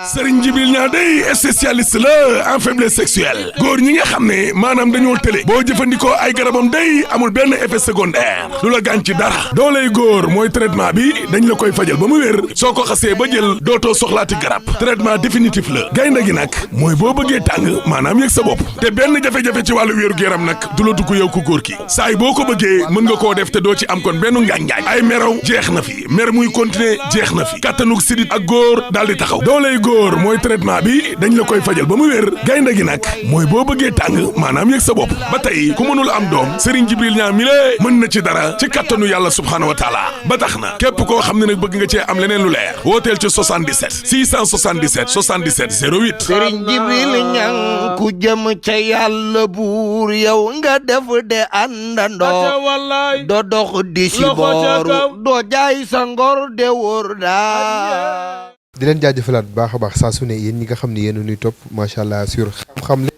Serigne Djibril Niang day spécialiste la en faiblesse sexuelle góor ñi nga xam ne maanaam dañoo tële boo jëfandikoo ay garabam day amul benn effet secondaire lu la gaañ ci dara dooley góor mooy traitement bi dañ la koy fajal ba mu wér soo ko xasee ba jël dootoo soxlaati garab traitement définitif la gaynde gi nag mooy boo bëggee tàng maanaam yëg sa bopp te benn jafe-jafe ci wàllu wéeru yaram nag du la dugg yow ku góor ki saay boo ko bëggee mën nga koo def te doo ci am kon benn ngaañ-ngaañ ay meraw jeex na fi mer muy continuer jeex na fi kattanug sidit ak góor daal di taxaw dooley góor mooy traitement bi dañ la koy fajal ba mu wér gaynde gi nag mooy boo bëggee tàng maanaam yëg sa bopp ba tey ku mënul am doom Serigne Djibril Niang mi lée mën na ci dara ci kattanu yàlla subhaanahu wa taala ba tax na képp koo xam ne nag bëgg nga cee am leneen lu leer wooteel ci 77 677 77 08 Serigne Djibril Niang ku jëm ca yàlla buur yow nga def de àndandoo doo dox di si booru doo jaay sa ngor de wóor daa di leen jaajëfalaat bu baax a baax saa su ne yéen ñi nga xam ne yéen a ñuy topp macha allah sur xam-xam le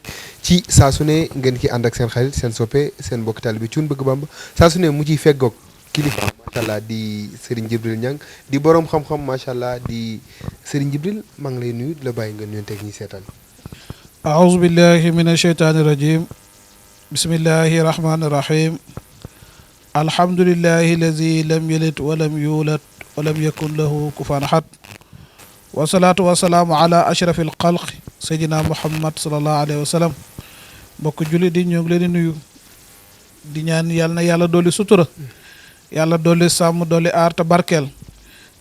ci saa su ne ngeen ki ànd ak seen xarit seen soppe seen mbokk taalibe bi Cuun Bëgg Bamba saa su ne mu ciy feggoog kilifa macha allah di Serigne Djibril Niang di borom xam-xam macha allah di Serigne Djibril maa ngi lay nuyu di la bàyyi nga nuyu teg ñi seetaan. aouzu billahi min asheytaani rajim bismillahi rahmaani rahim alhamdulillahi allazi lam yalid walam yulad walam yakun lahu kufuwan ahad wasalaatu wasalaamu ala ashraf alxalq sayyidina muhammad salallahu alayhi wa sallam mbokk julli di ñoo ngi leen di nuyu di ñaan yàlla na yàlla dooli sutura yàlla dooli sàmm dooli aar te barkeel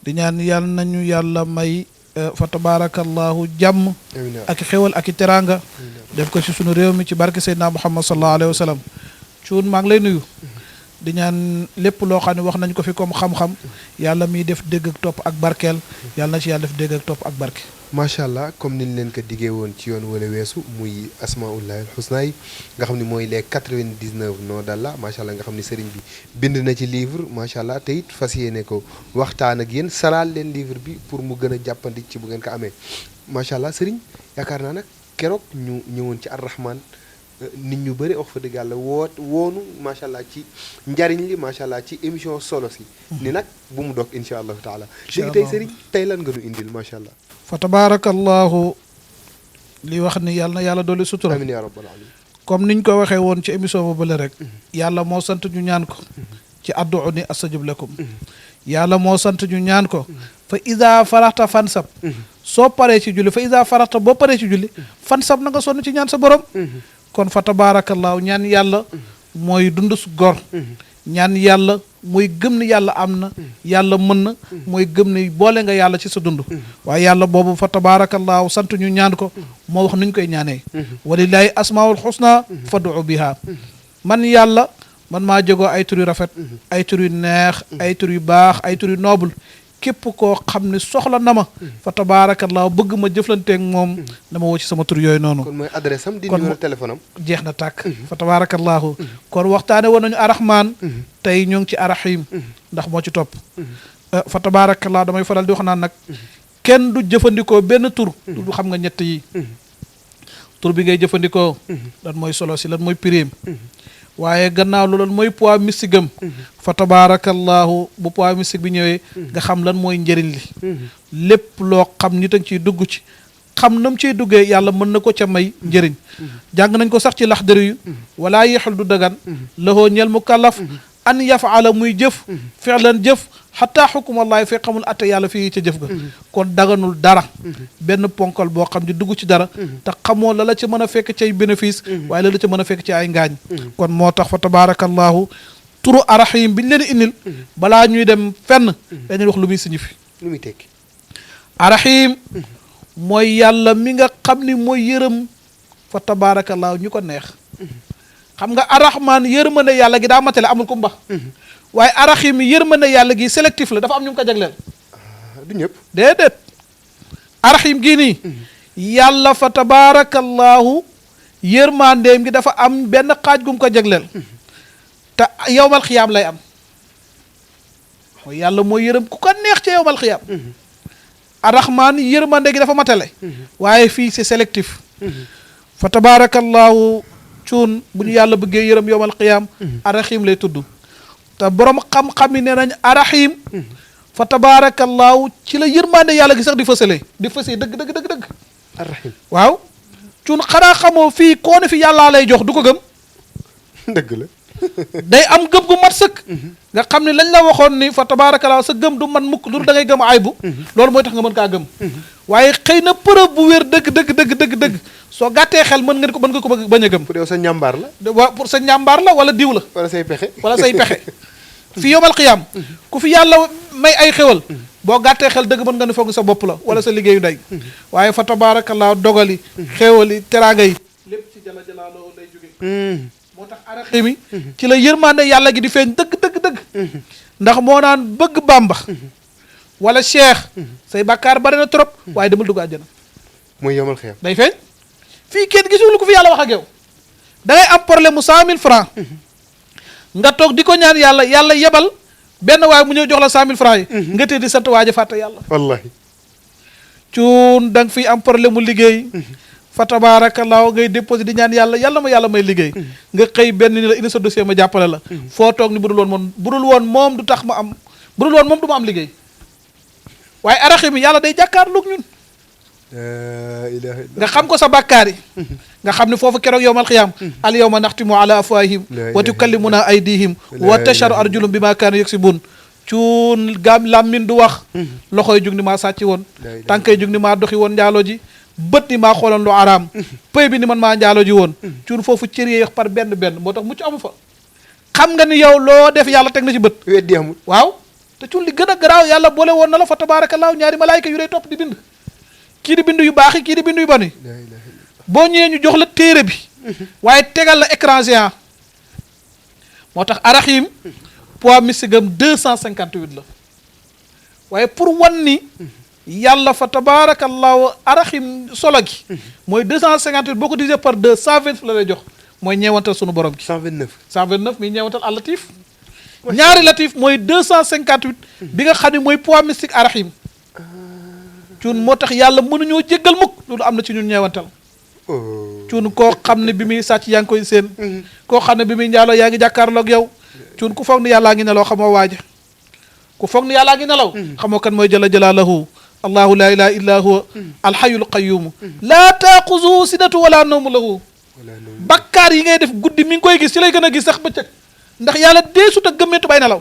di ñaan yàlla nañu yàlla may fa tabarakallahu jàmm ak xewal ak i teraanga def ko ci sunu réew mi ci barke sayyidina muhammad salallahu alayhi wa sallam cuun maa ngi lay nuyu di ñaan lépp loo xam ne wax nañ ko fi comme xam-xam yàlla miy def dégg ak topp ak barkeel yàlla na ci yàlla def dégg ak topp ak barke macha allah comme niñ leen ko diggee woon ci yoon wala weesu muy asmaullahi alxusna yi nga xam ne mooy les 99 noms d'Allah macha allah nga xam ne sëriñ bi bind na ci livre macha allah te it fas yéene ko waxtaan ak yéen salaal leen livre bi pour mu gën a jàppandi ci bu ngeen ko amee macha allah sëriñ yaakaar naa nag keroog ñu ñëwoon ci arrahman nit ñu bëri wax fa dëgg yàlla woonu macha allah ci njariñ li macha allah ci émission solo si ni nag bu mu dog incha allahu taala léegi tey sëriñ tey lan nga nu indil macha allah fa tabarakallahu li wax ni yàlla na yàlla dooli sutura amiin yaa rabbal alamin comme niñ ko waxee woon ci émission ba bële rek yàlla moo sant ñu ñaan ko ci adduuni astajib lakum yàlla moo sant ñu ñaan ko fa ida faraxta fansab soo paree ci julli fa ida faraxta boo paree ci julli fansab na nga sonn ci ñaan sa borom kon fa tabaarakallaahu ñaan yàlla mooy dund su gor ñaan yàlla mooy gëm ni yàlla am na yàlla mën na mooy gëm ni boole nga yàlla ci sa dund waaye yàlla boobu fa tabaarakallaahu sant ñu ñaan ko moo wax nuñ koy ñaanee walillaahi asmaul husna fad'u biha man yàlla man maa jógoo ay tur yu rafet ay tur yu neex ay tur yu baax ay tur yu noble képp koo xam ne soxla na ma fa tabaarakallaahu bëgg ma jëflanteeg moom dama woo ci sama tur yooyu noonu kon mooy adresse am di numéro téléphone am jeex na tàkk fa tabaarakallaahu kon waxtaane woon nañu arrahman tey ñoo ngi ci arrahim ndax moo ci topp fa tabaarakallaahu damay faral di wax naan nag kenn du jëfandikoo benn tur du xam nga ñett yi tur bi ngay jëfandikoo lan mooy solo si lan mooy prime waaye gannaaw loolu mooy poids mystique am fa tabaarakallaahu bu poids mystique bi ñëwee nga xam lan mooy njëriñ li lépp loo xam nit a ngi ciy dugg ci xam nam ciy duggee yàlla mën na ko ca may njëriñ jàng nañ ko sax ci laxdari yu walaa yexul du dagan lahoo ñel mu kallaf an yafaala muy jëf fi'lan jëf xataa xukumallahi fekk xamul atte yàlla fii ca jëf ga kon daganul dara benn ponkal boo xam di dugg ci dara te xamoo la la ci mën a fekk ci ay bénéfice waaye la la ci mën a fekk ci ay ngaañ kon moo tax fa tabarakallahu turu arrahim bi ñu leen indil balaa ñuy dem fenn dañuy wax lu muy signifie lu muy tekki arrahim mooy yàlla mi nga xam ni mooy yërëm fa tabarakallahu ñu ko neex xam nga arrahman yërmande yàlla gi daa matale amul ku mbax waaye arrahim yërmande yàlla gi sélectif la dafa am ñu ko jagleel du ñëpp déedéet arrahim gii nii yàlla fa tabarakallahu yërmandeem gi dafa am benn xaaj gum ko jagleel te yowmal xiyaam lay am mooy yàlla mooy yërëm ku ko neex ca yowmal xiyaam arrahman yërmande gi dafa matale waaye fii c'est sélectif fa tabarakallahu cuun bu ñu yàlla bëggee yërëm yowmal qiyaam arrahim lay tudd te borom xam-xam yi nee nañ arrahim fa tabaarakallaahu ci la yërmande yàlla gi sax di fësalee dëgg arrahim waaw cun xanaa xamoo fii koo ne fi yàllaa lay jox du ko gëm dëgg la day am gëm gu mat sëkk nga xam ne lañ la waxoon ni fa tabaarakallaahu sa gëm du man mukk lu da ngay gëm aybu loolu mooy tax nga mën kaa gëm waaye xëy na preuve bu wér dëgg soo gàttee xel mën nga ko bañ a gëm pour yow sa njàmbaar la waaw pour sa njàmbaar la wala diw la wala say pexe fi yowmal xiyaam ku fi yàlla may ay xewal boo gàttee xel dëgg mën nga ne foog sa bopp la wala sa liggéeyu ndey waaye fa tabaarakallaahu dogali xewali teraanga yi lépp ci jala jalaaloo lay jóge moo tax araximi ci la yërmande yàlla gi di feeñ dëgg ndax moo naan bëgg bàmba wala cheikh say bàkkaar bari na trop waaye demal dugg àjjana mooy yomal xiyam day feeñ fii kenn gisul ko fi yàlla wax ak yow da ngay am problème mu 100 000 francs nga toog di ko ñaan yàlla yebal benn waay mu ñëw jox la 100 000 francs yi nga tee di sant waaja fàtte yàlla wallahi cuun da nga fiy am problème mu liggéey fa tabaarakallaahu ngay déposé di ñaan yàlla may liggéey nga xëy benn ni la indi sa dossier ma jàppale la foo toog ni budul woon moom du tax ma am budul woon moom du ma am liggéey waaye araxi mi yàlla day jàkkaarloog ñun nga xam ko sa bàkkaar yi nga xam ne foofu keroog yowmal xiyaam al yawma naxtimu ala afwahihim wa tukallimuna aydihim wa tasharu arjulum bima kaanu yaksibun cuun làmmiñ du wax loxoy jug ni maa sàcc woon tànkay jug ni maa doxi woon njaaloo ji bët ni maa xooloon lu araam pëy bi ni man maa njaaloo ji woon cuun foofu cër yi wax par benn moo tax mucc amu fa xam nga ni yow loo def yàlla teg na ci bët weddi amul waaw te cuun li gën a garaaw yàlla boole woon na la fa tabaarakallaahu ñaari malaayika yu lay topp di bind kii di bind yu baax yi kii di bind yu bon yi boo ñëwee ñu jox la téere bi waaye tegal la écran géant moo tax araxim poids mystique 258 la waaye pour wan ni yàlla fa tabaarakallaahu araxim solo gi mooy 258 boo ko divisé par 2 120 la lay jox mooy ñeewantal sunu borom gi 129 mi ñeewantal al latif ñaari latif mooy 258 bi nga xam ne mooy poids mystique araxim cuun moo tax yàlla mënuñoo jéggal mukk loolu am na ci ñun ñeewantal cuun koo xam ne bi muy sàcc yaa ngi koy seen koo xam ne bi muy njaaloo yaa ngi jàkkaarloog yow cuun ku foog ni yàllaa ngi nelaw xamoo waaja ku foog ni yàllaa ngi nelaw xamoo kan mooy jalla jalaaluhu allahu laa ilaha illa huwa alxayul qayumu laa taaxuzuhu sinatu wala nawmu lahu bakkaar yi ngay def guddi mi ngi koy gis ci lay gën a gis sax bëccëg ndax yàlla deesut a gëmmeetu bay nelaw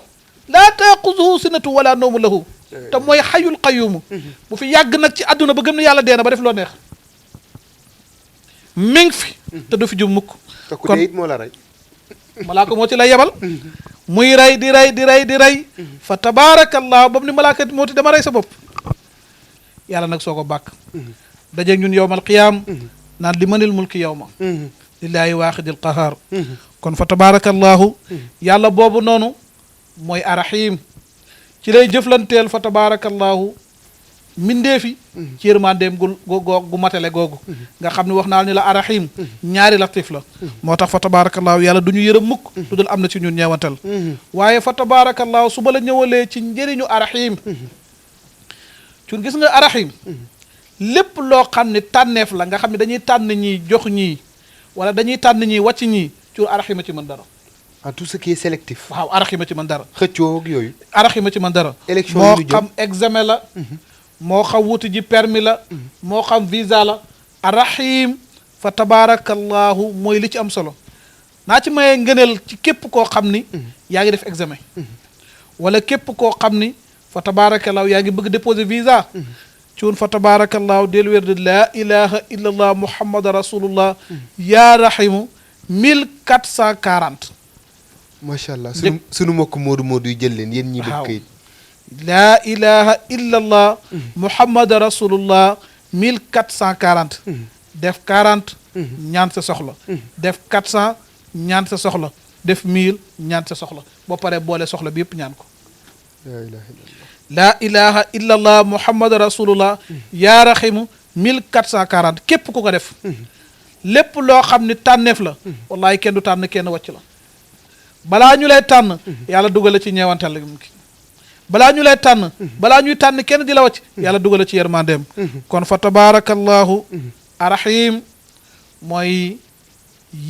laa taaxuzuhu sinatu wala nawmu lahu te mooy xayul qayumu bu fi yàgg nag ci àdduna ba gëm ne yàlla dee na ba def loo neex mi ngi fi te du fi jum mukk kon it moo la rey malaaka moo ci lay yebal muy rey di rey fa tabaarakallah boobu ni malaaka moo ti dama rey sa bopp yàlla nag soo ko bàkk dajeeg ñun yowmal qiyaam naan li manil mulki yowma lillaahi waaxidil qahaar kon fa tabaarakallahu yàlla boobu noonu mooy arahim ci lay jëflanteel fa tabaarakallaahu mindeefi ci yërmandeem gu matale googu nga xam ne wax naa ni la arahim ñaari latif la moo tax fa tabaarakallaahu yàlla du ñu yërëm mukk lu dul am na ci ñun ñeewantal waaye fa tabaarakallaahu su ba la ñëwalee ci njëriñu arahim cun gis nga arahim lépp loo xam ne tànneef la nga xam ne dañuy tànn ñii jox ñii wala dañuy tànn ñii wàcc ñii cun arahima ci mën dara tout ce qui est sélectif waaw araxima ci man dara xëccoo ak yooyu araxima ci man dara élection moo xam examen la moo xam wuti ji permis la moo xam visa la arahim fa tabarakallahu mooy li ci am solo naa ci mayee ngëneel ci képp koo xam ni yaa ngi def examen wala képp koo xam ni fa tabarakallahu yaa ngi bëgg déposer visa cuun fa tabarakallahu del wér de laa ilaha illa allah muhammad rasulullah yaa rahimu 1440 macha allah sunu mbokk moodu yu jël leen yéen ñi bëgg kayit laa ilaha illa allah muhammad rasulullah 1440 def 40 ñaan sa soxla def 400 ñaan sa soxla def 1000 ñaan sa soxla boo paree boole soxla bi yëpp ñaan ko laa ilaha illa allah muhammad rasulullah yaa rahimu 1440 képp ku ko def lépp loo xam ni tànneef la wallahi kenn du tànn kenn wàcc la balaa ñu lay tànn yàlla dugale ci ñeewantal ki balaa ñu lay tànn balaa ñuy tànn kenn di la wàcc yàlla dugale ci yërmandeem kon fa tabarakallahu arahim mooy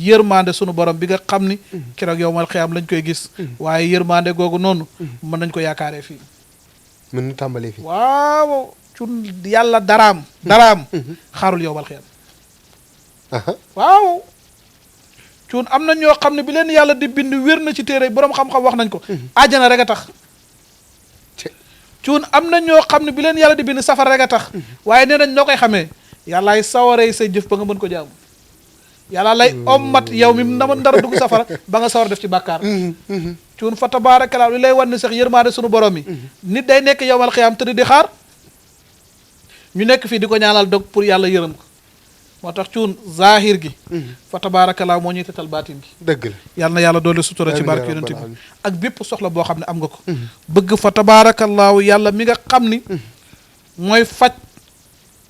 yërmande sunu borom bi nga xam ni keroog yowmal xiyaam lañ koy gis waaye yërmande googu noonu mën nañ ko yaakaaree fii mën na tàmbalee fi. waaw cun yàlla daraam xaarul yow bal xiyam waaw cun am na ñoo xam ne bi leen yàlla di bind wér na ci téere boroom xam-xam wax nañ ko àjjana rek a tax cun am na ñoo xam ne bi leen yàlla di bind safara rek a tax waaye nee nañ noo koy xamee yàllaay sawaree say jëf ba nga mën ko jaamu yàlla lay ommat yow mi ndara dugg safara ba nga sawar def ci bàkkaar cuun fa tabaarakallaa li lay wan ni sax yërmaande sunu borom yi nit day nekk yowmal xiyaam tëdd di xaar ñu nekk fii di ko ñaanal dog pour yàlla yërëm ko moo tax cuun zahir gi fa tabaarakallaa moo ñuy tetal baatin gi dëgg la yàlla na yàlla doole sutura ci barke yonent bi ak bépp soxla boo xam ne am nga ko bëgg fa tabaarakallaa yàlla mi nga xam ni mooy faj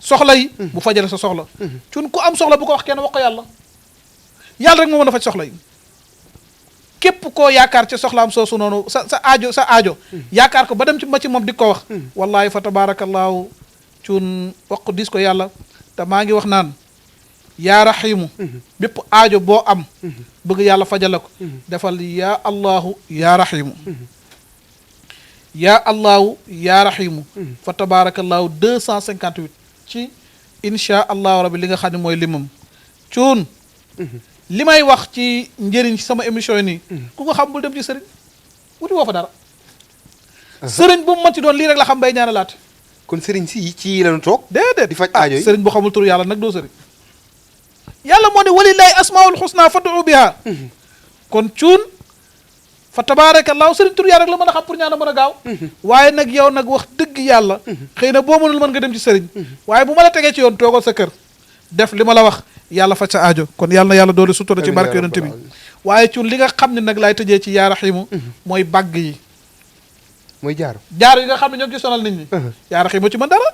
soxla yi bu fajale sa soxla cuun ku am soxla bu ko wax kenn wax ko yàlla rek moo mën a faj soxla yi képp koo yaakaar ci soxlaam soosu noonu sa aajo yaakaar ko ba dem ci ma ci moom di ko wax wallahi fa tabaarakallaahu cuun wax ko dis ko yàlla te maa ngi wax naan yaa raxiimu bépp aajo boo am bëgg yàlla fajale ko defal yaa allahu yaa raxiimu yaa allahu yaa raxiimu fa tabaarakallaahu 258 ci insha allahu rabbi li nga xam ne mooy limam cuun li may wax ci njëriñ sama émission yi nii ku ko xam bul dem ci sëriñ wuti woo fa dara sëriñ bu mu mën ci doon lii rek la xam bay ñaanalaate kon sëriñ si ci lañu toog déedéet di faj aajo yi sëriñ bu xamul tur yàlla nag doo sëriñ yàlla moo ne walillahi asmaul husna fad'u biha kon cuun fa tabarakallahu sëriñ tur yàlla rek la mën a xam pour ñaan a mën a gaaw waaye nag yow nag wax dëgg yàlla xëy na boo mënul mën nga dem ci sëriñ waaye bu ma la tegee ci yoon toogal sa kër def li ma la wax yàlla faj sa aajo kon yàlla na yàlla doole sutura ci barke yonent bi waaye cuun li nga xam ne nag laay tëjee ci yaa raxiimu mooy bàgg yi mooy jaaro yi nga xam ne ñoo ngi ci sonal nit ñi yaa raxiimu ci mën dara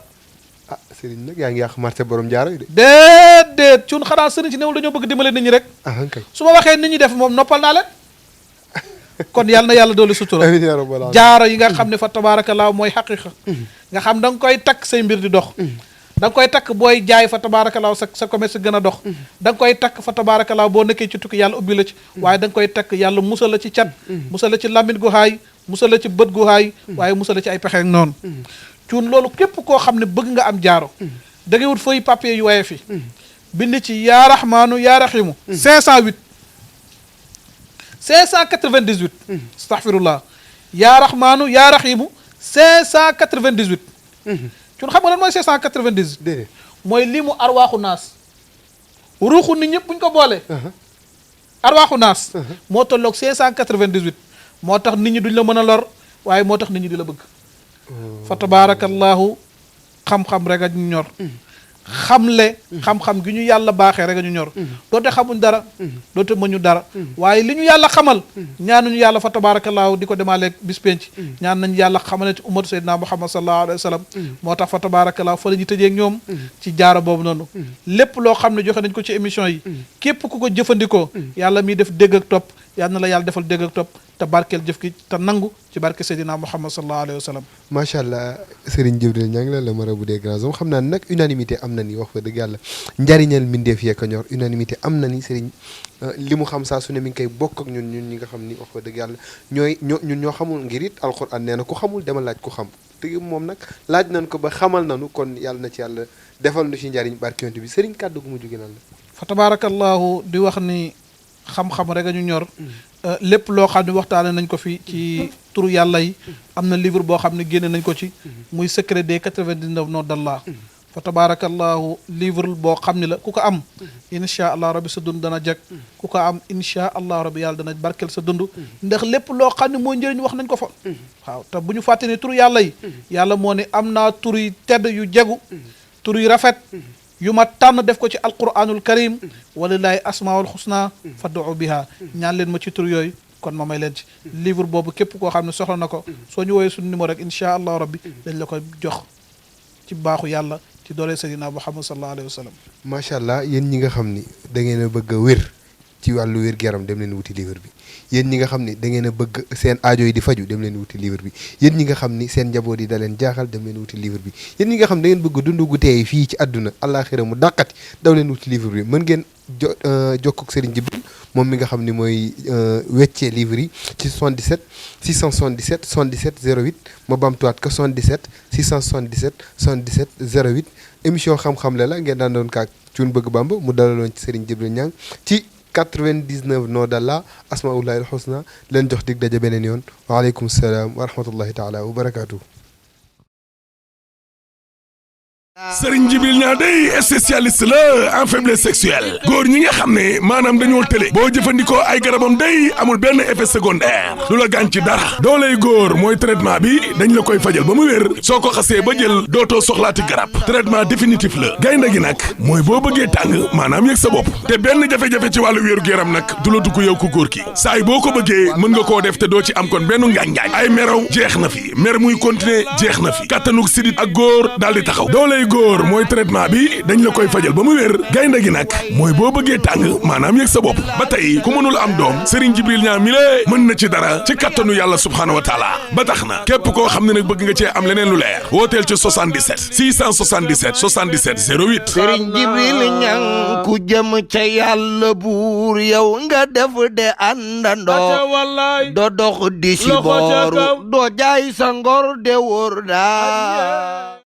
ah sëriñ nag yaa ngi yàq marché borom jaaro yi de déedéet cuun xanaa sëriñ si newul dañoo bëgg dimbale nit ñi rek kay su ma waxee nit ñi def moom noppal naa leen kon yàlla na yàlla doole sutura jaaro yi nga xam ne fa tabaarakallaa mooy xaqiqa nga xam da nga koy takk say mbir di dox da nga koy takk booy jaay fa tabaarakallaa sa commerce gën a dox da nga koy takk fa tabaarakallaa boo nekkee ci tukki yàlla ubbi la ci waaye da nga koy takk yàlla musal la ci cat musal la ci lamine gu haay musal la ci bët gu haay waaye musal la ci ay pexe noonu cuun loolu képp koo xam ne bëgg nga am jaaro da ngay wut feuille papier yu waye fi bind ci yaa rahmaanu yaa rahimu 508 598 astaghfirullah yaa rahmaanu yaa rahimu 598 cuun xam nga lan mooy 598 déedéet mooy limu arwaaxu naas ruuxu nit ñëpp buñ ko boole arwaaxu naas moo tolloog 598 moo tax nit ñi duñ la mën a lor waaye moo tax nit ñi di la bëgg fa tabarakallahu xam-xam rek a ñu ñor xamle xam-xam gi ñu yàlla baaxee rek a ñu ñor doote xamuñ dara doote mëñu dara waaye li ñu yàlla xamal ñaanuñu yàlla fa tabaarakallaahu di ko demaaleeg bis penc ñaan nañu yàlla xamale ci ummatu sayyidina muhammad sallallahu alayhi wa sallam moo tax fa tabaarakallaahu fa la ñu tëjee ak ñoom ci jaara boobu noonu lépp loo xam ne joxe nañ ko ci émission yi képp ku ko jëfandikoo yàlla miy def dégg ak topp yàlla na la yàlla defal dégg ak topp te barkeel jëf gi te nangu ci barke Seydina Muhammad sallallahu alayhi wa sallam macha allah Serigne Djibril Niang la marabout des grands hommes xam naa nag unanimité am na ni wax fa dëgg yàlla njariñal mbindeef yeeka ñor unanimité am na ni Serigne li mu xam saa su ne mi ngi koy bokk ak ñun ñi nga xam ni wax fa dëgg yàlla ñun ñoo xamul ngir it alquran nee na ku xamul dama laaj ku xam te moom nag laaj nañ ko ba xamal nañu kon yàlla na ci yàlla defal nu ci njariñ barke yonent bi Serigne kàddu gu mujj gi lan la fa tabarakallahu di wax ni xam-xam rek a ñu ñor lépp loo xam ne waxtaane nañ ko fi ci turu yàlla yi am na livre boo xam ne génne nañ ko ci muy secret des 99 noms d'Allah fa tabarakallahu livre boo xam ne la ku ko am insha allah rabbi sa dund dana jag ku ko am insha allah rabbi yàlla dana barkeel sa dund ndax lépp loo xam ne mooy njëriñ wax nañ ko fa waaw te bu ñu fàtte ne turu yàlla yi yàlla moo ne am naa tur yi tedd yu jegu tur yu rafet yu ma tànn def ko ci alquranul karim walillahi asmaul husna fad'u biha ñaan leen ma ci tur yooyu kon ma may leen ci livre boobu képp koo xam ne soxla na ko soo ñu woowee suñu numéro rek insha allah rabbi dañ la ko jox ci baaxu yàlla ci doole Seydina Muhammad sallallahu alayhi wa sallam macha allah yéen ñi nga xam ni da ngeen a bëgg a wér ci wàllu wér-gu-yaram dem leen wuti livre bi yéen ñi nga xam ni da ngeen a bëgg seen aajo yi di faju dem leen wuti livre bi yéen ñi nga xam ni seen njaboot yi da leen jaaxal dem leen wuti livre bi yéen ñi nga xam da ngeen bëgg dund gu teey fii ci àdduna àllaaxira mu dàqati daw leen wuti livre bi mën ngeen jokkoo ak Serigne Djibril moom mi nga xam ni mooy weccee livre yi ci 77 677 77 08 ma bamtuwaat ko 77 677 77 08 émission xam-xam la ngeen daan doon kaak Cuun Bëgg Bamba mu dalaloon ci Serigne Djibril Niang ci 99 noo dalla asmaullahi alxusna leen jox dig daje beneen yoon waaleykum salaam wa rahmatullahi taala wa barakaatu. Serigne Djibril Niang day spécialiste la en faiblesse sexuelle góor ñi nga xam ne maanaam dañoo télé boo jëfandikoo ay garabam day amul benn effet secondaire lu la gaañ ci dara dooley góor mooy traitement bi dañ la koy fajal ba mu wér soo ko xasee ba jël dootoo soxlaati garab traitement définitif la gaynde gi nag mooy boo bëggee tàng maanaam yëg sa bopp te benn jafe-jafe ci wàllu wéeru yaram nag du la dugg yow ku góor ki saay boo ko bëggee mën nga koo def te doo ci am kon benn ngaañ-ngaañ ay meraw jeex na fi mer muy continuer jeex na fi kattanug sidit ak góor daal di taxaw góor mooy traitement bi dañ la koy fajal ba mu wér gaynde gi nag mooy boo bëggee tàng maanaam yëg sa bopp ba tey ku mënul am doom Serigne Djibril Niang mi lée mën na ci dara ci kattanu yàlla subhaanahu wa taala ba tax na képp koo xam ne nag bëgg nga cee am leneen lu leer wooteel ci 77 677 77 08 Serigne Djibril Niang ku jëm ca yàlla buur yow nga def de àndandoo doo dox di si booru doo jaay sa ngor de wóor daa